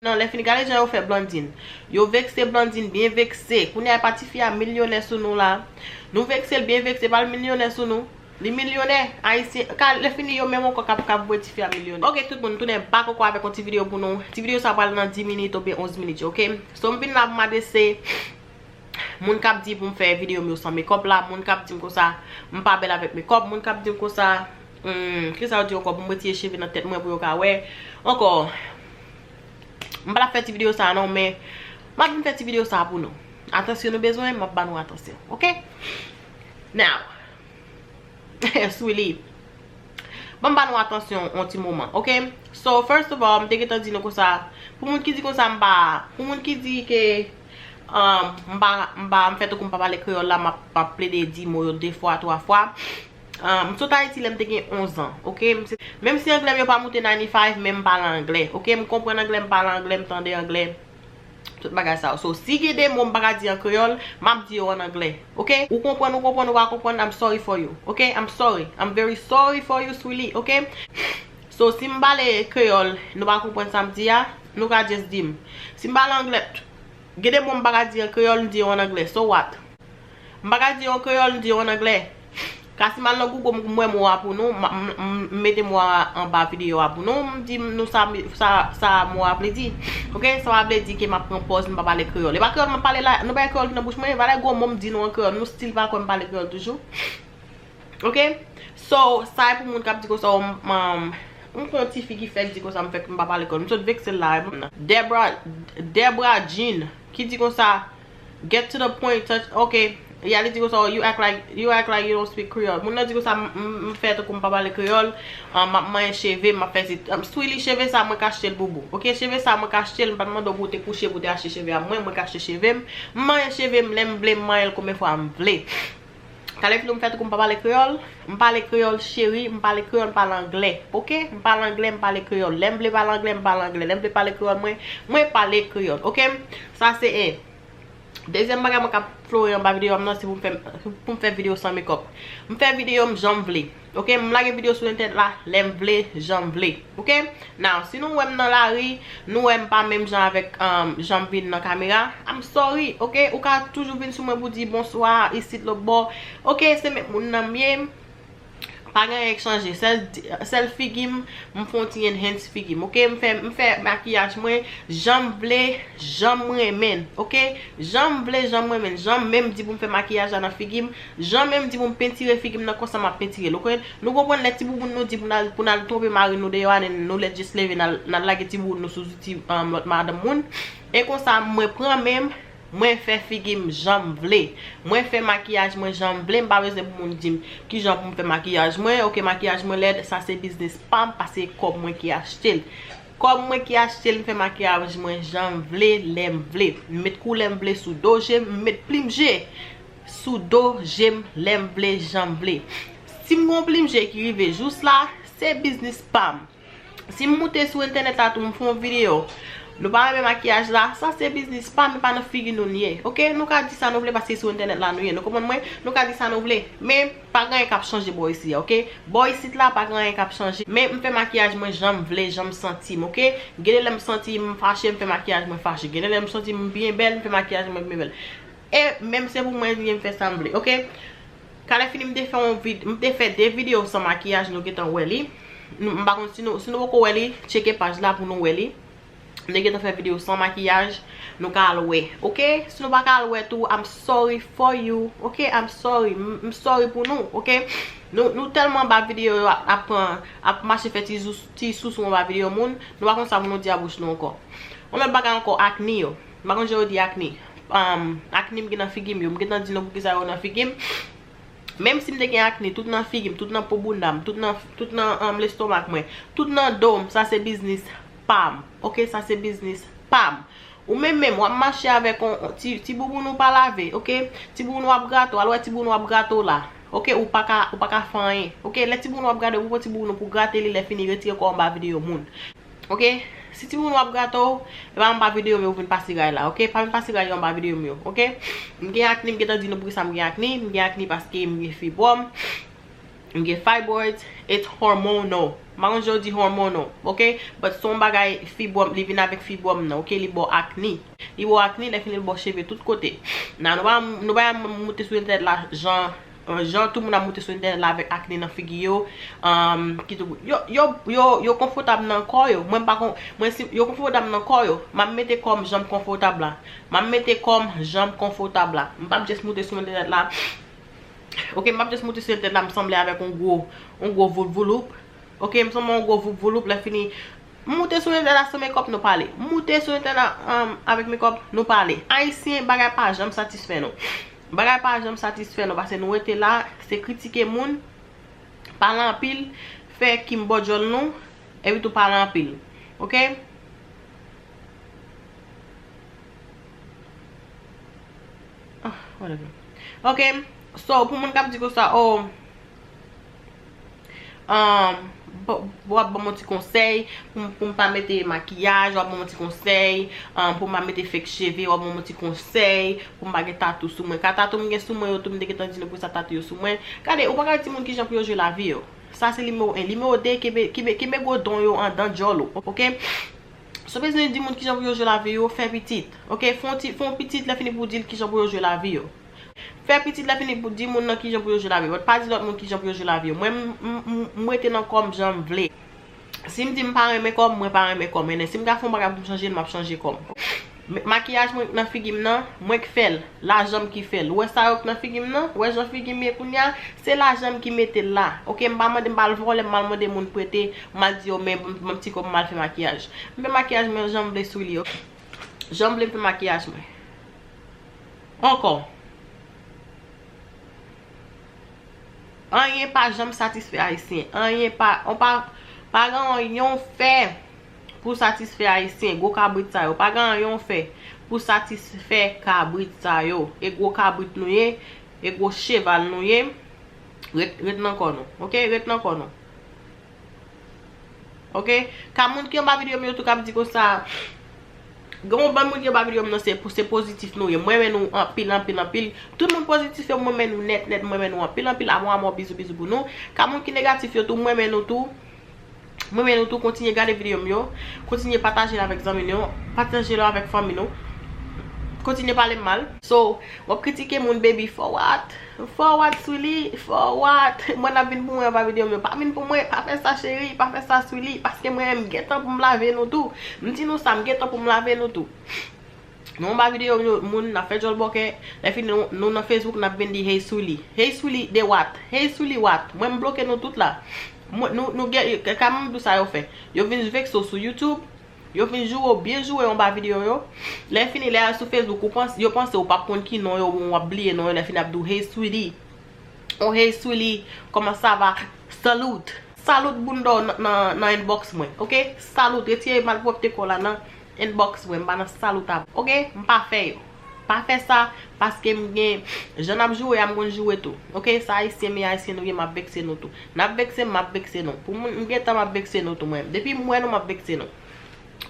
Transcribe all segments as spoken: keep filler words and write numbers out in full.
Non, lè fini gade jan yo fè Blandine. Yo vekse Blandine, byen vekse. Kounye a pa tifi a milyonè sou nou la. Nou vekse l byen vekse, pa l milyonè sou nou. Li milyonè, ayisyen. Ka, lè fini yo menm ankò k ap, k ap voye tifi a milyonè. Ok, tout moun, tounen bak ankò avèk yon ti videyo pou nou. Ti videyo sa pral nan dis minit oubyen onz minit, ok? So, m vin la pou m adrese moun k ap di pou m fè videyo m yo san makeup la, moun k ap di m konsa, m pa bèl avèk makeup, moun k ap di m konsa, hmm, kisa yo di ankò, pou m retire cheve nan tèt mwen pou yo ka wè. Ankò, m pa t ap fè ti videyo sa non, men m ap vin fè ti videyo sa pou nou. Atansyon nou bezwen, m ap ba nou atansyon, ok? Now, Swili. Ban m ba nou atansyon yon ti moman, ok? So, first of all, m te gentan di nou konsa, pou moun ki di konsa m pa, pou moun ki di ke, um, m pa, m pa, m fè tankou m pa pale kreyòl la, m ap, m ap plede di mo yo de fwa, twa fwa. Um, m sot Ayiti lè m te gen onz an, ok? M se, menm si anglè m yo pa moute ninety-five, men m pale anglè, ok? M konprann anglè, m pale anglè, m tande anglè. Tout bagay sa yo. So, si gen de mo m pa ka di an kreyòl, m ap di yo an anglè. Ok? Ou konprann, ou konprann, ou pa konprann, I'm sorry for you. Ok? I'm sorry. I'm very sorry for you, Swili. Ok? So, si m pale kreyòl, nou pa konprann sa m di a, nou ka just di m. Si m pale anglè, gen de mo m pa ka di an kreyòl, m di yo an anglè. So what? M pa ka di yo an kreyòl, m di yo an anglè. Ka si m al nan Google, m, m wè mo a pou nou, m, m, m, m mete mo a anba videyo a pou nou, m di nou sa, sa, sa mo a vle di. Ok, sa pa vle di ke m ap pran pòz, m pa pale kreyòl. E pa kreyòl m ap pale la, nou pa wè kreyòl ki nan bouch mwen, valè gwo mo m di nou an kreyòl, nou still pa kwè m pale kreyòl toujou. Ok? So, sa e pou moun k ap di konsa, m, m, m pran ti fi ki fèk di konsa, m fèk m pa pale kreyòl. M sot vekse l la, e bon. Debra, Debra Jean, ki di konsa, Get to the point, touch, ok. Ya li di konsa, you act like, you act like you don't speak Creole. Moun nan di konsa, m, m, m fè tankou m pa pale kreyòl, um, m ap manyen cheve, m ap fè si, um, Swili, cheve sa mwen k achte l pou ou. Ok, cheve sa mwen k achte l, m pa t mande w pou w te kouche pou w te achte cheve a mwen, mwen k achte cheve m. M manyen cheve m lè m vle, m manyen l konbyen fwa m vle. Talè fini m fè tankou m pa pale kreyòl, m pale kreyòl cheri, m pale kreyòl, m pale anglè. Ok, m pale anglè, m pale kreyòl. Lè m vle pale anglè, m pale anglè. Lè m vle pale kreyòl mwen, mwen pale kreyòl. Ok, sa se en. Dezyèm bagay mwen k ap flore anba videyo m nan, se pou m fè, pou m fè videyo san makeup. M fè videyo m jan m vle. Ok, m lage videyo sou entènèt la, lè m vle, jan m vle. Ok? Now, si nou wè m nan lari, nou wè m pa menm jan avèk, um, jan m vin nan kamera, I'm sorry, ok? Ou ka toujou vin sou mwen pou di bonswa, isit lòt bò. Ok, se menm moun nan m ye. Pa gen anyen k chanje. Sèl, sèl figi m, m fè yon ti enhance figi m, ok? M fè, m fè makiyaj mwen jan m vle, jan m renmen, ok? Jan m vle, jan m renmen. Jan m menm di pou m fè makiyaj la nan figi m, jan m menm di pou m pentire figi m nan, konsa m ap pentire l, ok? Nou konprann lè ti bouboun nou di pou n al, pou n al twonpe mari nou deyò a, nou lè just leve, n al, n al lage ti bouboun nou sou zouti, um, lòt madanm moun. E konsa, mwen pran men m, mwen fè figi m jan m vle. Mwen fè makiyaj mwen jan m vle. M pa bezwen pou moun di m kijan pou m fè makiyaj mwen. Ok, makiyaj mwen lèd, sa se biznis pa m, paske kòb mwen ki achte l. Kòb mwen ki achte l, m fè makiyaj mwen jan m vle, lè m vle. M met koulè m vle sou do je m, m met plim je sou do je m, lè m vle, jan m vle. Si m gon plim je ki rive jous la, se biznis pa m. Si m moute sou entènèt la tou, m fè yon videyo, nou pa renmen makiyaj la, sa se biznis pa m, e pa nan figi nou l ye. Ok? Nou ka di sa nou vle paske sou entènèt la nou ye. Nou konprann mwen? Nou ka di sa nou vle. Men, pa gen anyen k ap chanje bò isi a, ok? Bò isit la, pa gen anyen k ap chanje. Men, m fè makiyaj mwen jan m vle, jan m santi m, ok? Gen de lè m santi m fache, m fè makiyaj mwen fache. Gen de lè m santi m byen bèl, m fè makiyaj mwen byen bèl. E menm se pou mwen li ye, m fè sa m vle, ok? Kalè fini, m te fè yon vid-, m te fè de videyo san makiyaj, nou gentan wè li. Nou, m pa konn si nou, si nou poko wè li, tcheke paj la pou nou wè li. M te gentan fè videyo san makiyaj, nou ka al wè, ok? Si nou pa ka al wè tou, I'm sorry for you, ok? I'm sorry, m, m sorry pou nou, ok? Nou, nou tèlman anba videyo yo ap, ap pran, ap mache fè ti sou, ti sousou anba videyo moun, nou pa konn sa pou nou di a bouch nou ankò. Yon lòt bagay ankò, akni yo. M pa konn jan yo di akni. Um, akni m gen nan figi m yo. M gentan di nou poukisa yo nan figi m. Menm si m te gen akni, tout nan figi m, tout nan po bounda m, tout nan, tout nan, um, lestomak mwen, tout nan do m, sa se biznis pa m. Ok, sa se biznis pa m. Ou menm menm, w ap mache avèk on, on ti, ti bouboun ou pa lave, ok? Ti bouboun w ap grate w, al wè ti bouboun w ap grate w la. Ok, ou pa ka, ou pa ka fè anyen. Ok, lè ti bouboun w ap grate w, ou pran ti bouboun ou pou grate li, lè fini, retire kò w anba videyo moun. Ok? Si timoun w ap grate w, e pa anba videyo m yo vin pase ray la, ok? Pa vin pase ray yo anba videyo m yo, ok? M gen akni, m gentan di nou poukisa m gen akni. M gen akni paske m gen fibwòm. M gen fibroids, it's hormonal. M pa konn jan yo di hormonal, ok? But se yon bagay fibwòm, li vin avèk fibwòm nan, ok? Li ba w akni. Li ba w akni, lè fini li ba w cheve tout kote. Nan, nou pa, nou pa moute sou entènèt la, jan, jan tout moun ap moute sou entènèt la avèk akni nan figi yo. Um, ki tou, yo, yo, yo, yo konfòtab nan kò yo. Mwen m pa kon, mwen si, yo konfòtab nan kò yo. M ap mete kò m jan m konfòtab la. M ap mete kò m jan m konfòtab la. M p ap just moute sou entènèt la. Ok, m ap just moute sou entènèt la, m sanble avèk yon gwo, yon gwo voulvouloup. Ok, m sanble yon gwo voulvouloup, lè fini. M moute sou entènèt la san makeup, nou pale. M moute sou entènèt la, um, avèk makeup, nou pale. Ayisyen, bagay pa janm satisfè nou. Bagay pa janm satisfè nou, paske nou rete la, se kritike moun, pale anpil, fè kimbòdyòl nou, epi tou pale anpil. Ok? Ah, whatever. Ok, so, pou moun k ap di konsa, oh, um, w ap ban m yon ti konsèy pou m, pou m pa mete makiyaj, w ap ban m yon ti konsèy, um, pou m pa mete fake cheve, w ap ban m yon ti konsèy pou m pa gen tatou sou mwen. Ka tatou m gen sou mwen yo tou, m te gentan di nou pou sa tatou yo sou mwen. Gade, ou pa ka di moun kijan pou yo jwe lavi yo. Sa se nimewo en. Nimewo de, kenbe, kenbe, kenbe gwo don yo andan djòl ou, ok? Si w bezwen di moun kijan pou yo jwe lavi yo, fè pitit. Ok, fè yon ti, fè yon pitit, lè fini pou w di l kijan pou yo jwe lavi yo. Fè pitit, lè fini pou w di moun nan kijan pou yo jwe lavi yo. But pa di lòt moun kijan pou yo jwe lavi yo. Mwen, m, m, m, m rete nan kò m jan m vle. Si m di m pa renmen kò m, mwen pa renmen kò m. Ennen, si m ka fè yon bagay pou m chanje l, m ap chanje kò m. M, makiyaj mwen nan figi m nan, mwen k fè l. Lajan m ki fè l. Ou wè sa yo k nan figi m nan? Ou wè jan figi m ye kounye a? Se lajan m ki mete l la. Ok, m pa mande, m pa al vòlè, m pa al mande moun prete, m al di yo, men, ban m ti kòb, m al fè makiyaj. M fè makiyaj mwen jan m vle sou li, ok? Jan m vle m fè makiyaj mwen. Ankò. Anyen pa janm satisfè Ayisyen. Anyen pa, on pa, pa gen anyen w fè pou satisfè Ayisyen. Gwo kabrit sa yo. Pa gen anyen w fè pou satisfè kabrit sa yo. E gwo kabrit nou ye, e gwo cheval nou ye. Ret, ret nan kò nou. Ok? Ret nan kò nou. Ok? Ka moun ki anba videyo m yo tou k ap di konsa, gen yon bann moun ki anba videyo m nan, se, se pozitif nou ye. Mwen renmen nou anpil, anpil, anpil. Tout moun pozitif yo, mwen renmen nou nèt, nèt, mwen renmen nou anpil, anpil. Amò, amò, bizou, bizou pou nou. Ka moun ki negatif yo tou, mwen renmen nou tou. Mwen renmen nou tou, kontinye gade videyo m yo. Kontinye pataje l avèk zanmi nou. Pataje l avèk fanmi nou. Kontinye pale m mal. So, w ap kritike moun, baby, for what? For what, Swilly? For what? Mwen ap vin pou mwen anba videyo m yo. Pa vin pou mwen, pa fè sa, cheri, pa fè sa, Swilly, paske mwen menm m gentan pou m lave nou tou. M di nou sa, m gentan pou m lave nou tou. Nou anba videyo m yo, moun, n ap fè djòl bòkè. Lè fini, nou, nou nan Facebook, n ap vin di, hey, Swilly. Hey, Swilly, de what? Hey, Swilly, what? Mwen, m bloke nou tout la. Mwen, nou, nou gen, ka m di w sa yo fè. Yo vin vekse w sou YouTube. Yo vin joure w, byen joure w anba videyo yo. Lè fini, lè y al sou Facebook, ou panse, yo panse ou p ap konn ki non yo, oubyen w ap bliye non yo, lè fini ap di w, hey, Swilly. Oh, hey, Swilly, comment ça va? Salute. Salute bounda w nan, nan, nan inbox mwen, ok? Salute, retire malpwòpte kò w la nan inbox mwen, m pa nan salute avè w, ok? M pa fè yo. Pa fè sa, paske m gen, jan n ap joure a, m konn joure tou, ok? Sa Ayisyen, men Ayisyen nou ye, m ap vekse nou tou. N ap vekse m, m ap vekse nou. Pou moun, m gentan m ap vekse nou tou, mwen. Depi m wè nou, m ap vekse nou.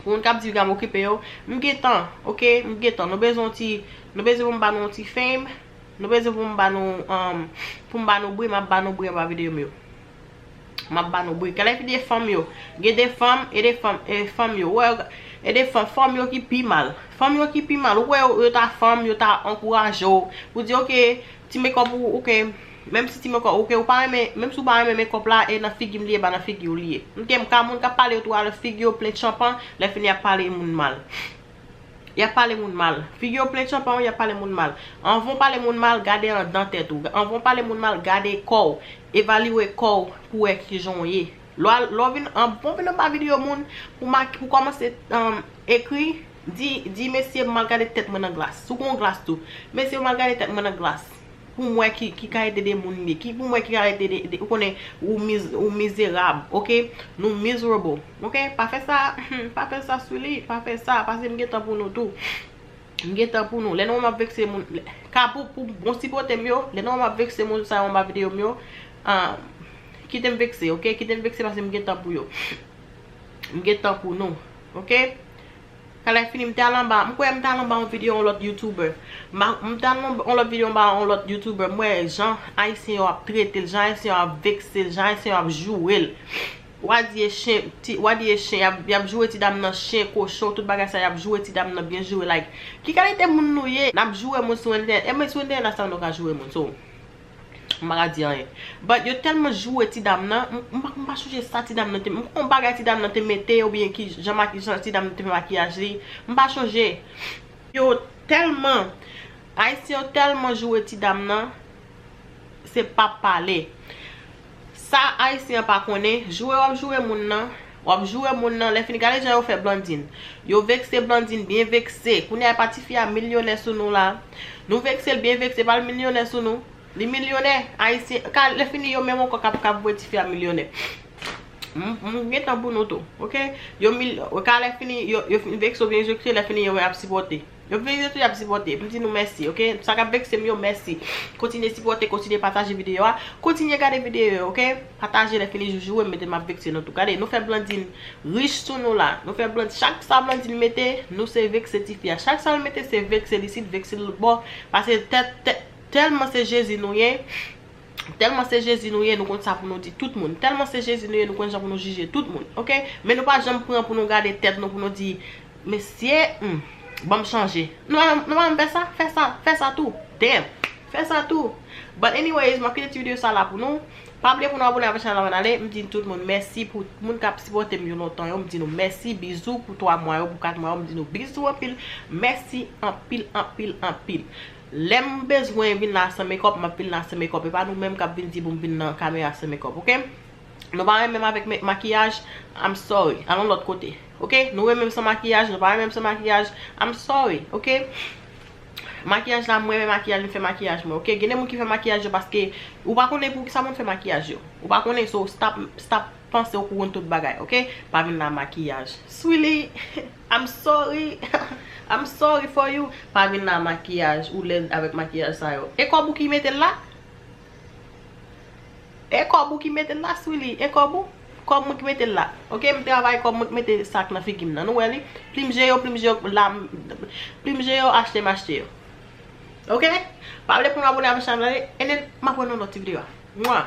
Pou moun k ap di piga m okipe yo, m gentan, ok, m gentan. Nou bezwen yon ti, nou bezwen pou m ba nou yon ti fame, nou bezwen pou m ba nou, um, pou m ba nou bri, m ap ba nou bri anba videyo m yo. M ap ba nou bri. Kèlèkide fanm yo, gen de fanm, e de fanm, e fanm yo, wè, e de fanm, fanm yo ki pi mal. Fanm yo ki pi mal, ou wè yo, yo ta fanm, yo ta ankouraje w, pou di, ok, ti makeup ou, ok, menm si ti makeup, ok, ou pa renmen, menm si ou pa renmen makeup la, e nan figi m li ye, pa nan figi w li ye. Ok, m ka moun k ap pale yo tou a, figi yo plen tchanpan, lè fini y ap pale moun mal. Y ap pale moun mal. Figi yo plen tchanpan, y ap pale moun mal. Anvan w pale moun mal, gade anndan tèt ou. Anvan w pale moun mal, gade kò w. Evalye kò w pou w wè kijan w ye. Lè w al, lè w vin, anvan w vin anba videyo moun, pou mak-, pou kòmanse, um, ekri, di, di, mesye, m al gade tèt mwen nan glas. Si w gen yon glas tou. Mesye, m al gade tèt mwen nan glas. Pou m wè ki, ki kalite de moun m ye. Ki, pou m wè ki kalite de, de, ou konnen, ou miz-, ou mizerab, ok? Nou miserable, ok? Pa fè sa, pa fè sa, Swilly, pa fè sa, paske m gen tan pou nou tou. M gen tan pou nou. Lè nou wè m ap vekse moun, lè, ka pou, pou bon sipote m yo, lè nou wè m ap vekse moun sa yo anba videyo m yo, ah, kite m vekse, ok? Kite m vekse paske m gen tan pou yo. M gen tan pou nou, ok? Kalè fini, m t al anba, m kwè m t al anba yon videyo yon lòt YouTuber. M, m t al anba yon lòt videyo anba yon lòt YouTuber. M wè jan Ayisyen yo ap trete l, jan Ayisyen yo ap vekse l, jan Ayisyen yo ap joure l. W a di e chen, ti, w a di e chen, y ap, y ap joure ti dam nan, chen, kochon, tout bagay sa, y ap joure ti dam nan, byen joure, like. Ki kalite moun nou ye? N ap joure moun sou entènèt. E mwen sou entènèt la, sa nou ka joure moun, so. M pa ka di anyen. But yo tèlman joure ti dam nan, m, m, pa- m pa sonje sa ti dam nan te, m kon bagay ti dam nan te mete, oubyen ki jan maki-, jan ti dam nan te fè makiyaj li, m pa sonje. Yo tèlman, Ayisyen yo tèlman joure ti dam nan, se pa pale. Sa Ayisyen an pa konnen, joure w ap joure moun nan, w ap joure moun nan, lè fini gade jan yo fè Blandine. Yo vekse Blandine, byen vekse. Kounye a e pa tifi a milyonè sou nou la. Nou vekse l byen vekse, pa l milyonè sou nou. Li milyonè, Ayisyen, ka lè fini yo menm ankò k ap, k ap voye tifi a milyonè. M, m gentan pou nou tou, oke? Yo mil, ka lè fini, yo, yo fin vekse oubyen vekse, lè fini yo ap sipòte. Yo vin yo tou y ap sipòte. M di nou mèsi, oke? Sa k ap vekse m yo, mèsi. Kontinye sipòte, kontinye pataje videyo a. Kontinye gade videyo yo, oke? Pataje, lè fini jou joure m, mete m ap vekse nou tou. Gade, nou fè Blandine rich sou nou la. Nou fè Blandine, chak sa Blandine mete, nou se vekse tifi a. Chak sa l mete, se vekse l isit, vekse l lòt bò. Paske tèt, tèt, tèlman se Jezi nou ye, tèlman se Jezi nou ye, nou konn sa pou nou di tout moun. Tèlman se Jezi nou ye, nou konn jan pou nou jije tout moun, oke? Men nou pa janm pran pou nou gade tèt nou, pou nou di, mesye, hmm, ban m chanje. Nou pa, nou pa janm fè sa? Fè sa, fè sa tou. Damn. Fè sa tou. But anyways, m ap kite ti videyo sa la pou nou. Pa bliye pou nou abone avèk chanèl la, ann ale. M di tout moun mèsi pou moun k ap sipòte m yo lontan yo. M di nou mèsi, bizou pou twa mwa yo, pou kat mwa yo. M di nou bizou anpil. Mèsi anpil, anpil, anpil. Lè m bezwen vin la san makeup, m ap vin la san makeup. E pa nou menm k ap vin di pou m vin nan kamera san makeup, oke? Nou pa renmen m avèk me- makiyaj, I'm sorry. Al yon lòt kote, oke? Nou renmen m san makiyaj, nou pa renmen m san makiyaj, I'm sorry, oke? Makiyaj la, mwen renmen makiyaj, m fè makiyaj mwen, oke? Gen de moun ki fè makiyaj yo paske ou pa konnen pou ki sa moun fè makiyaj yo. Ou pa konnen, so stop, stop panse ou konn tout bagay, oke? Pa vin la makiyaj. Swili, I'm sorry. I'm sorry for you. Pa vin la makiyaj, ou lèd avèk makiyaj sa yo. E kòb ou ki mete l la? E kòb ou ki mete l la, Swili? E kòb ou? Kòb mwen ki mete l la. Oke, m travay kòb mwen ki mete sa k nan figi m nan. Nou wè li? Plim je yo, plim je yo, la, plim je yo, achte m achte yo. Oke? Pa bliye pou nou abone avèk chanèl la, and then m ap wè nou nan lòt ti videyo a. Mwa!